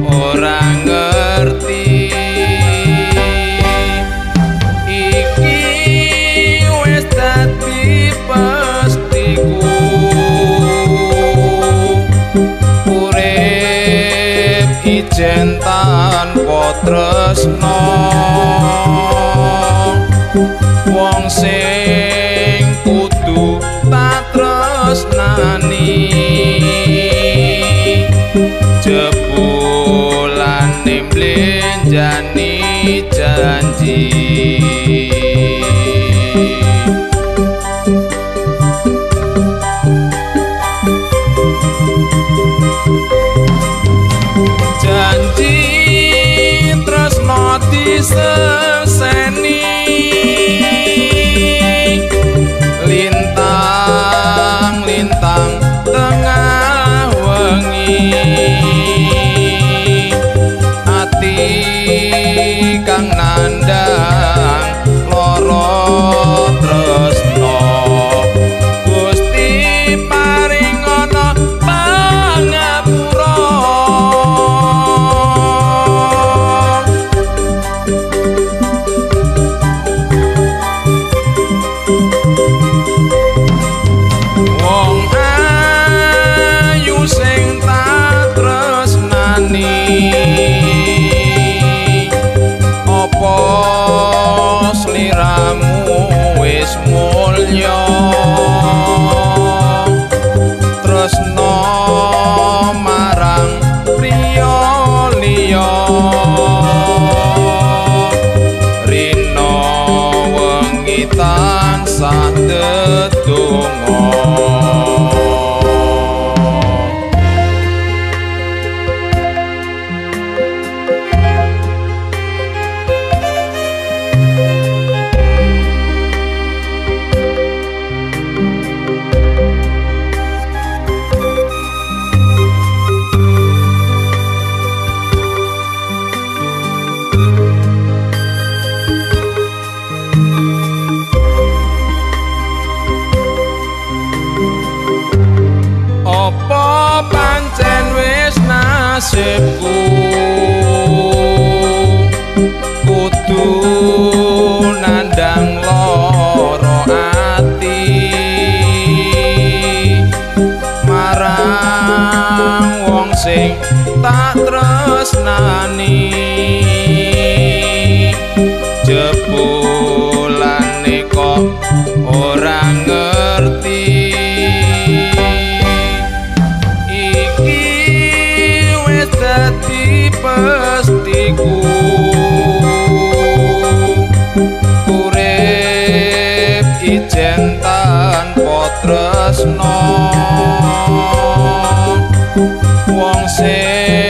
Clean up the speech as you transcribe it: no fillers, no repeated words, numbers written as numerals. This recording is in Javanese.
ora ngerti. Iki wis dadi pestiku, urip ijen tanpa tresno. Wong sing kudu tak tresnani jebulane mblenjani janji. Janji tresno diseseni, lintang-lintang tengah wengi. Ati kang nandang lara tresno, Gusti paringana pangapura. Wong ayu sing tak tresnani, apa sliramu wis mulya? Tresno marang priya liya, rina wengi tansah dedonga. Apa pancen wis nasibku kudu nandang lara ati marang wong sing tak tresnani, jebulane kok ora ngerti. Iki wis dadi pestiku, urip ijen tanpa tresno. Wong sing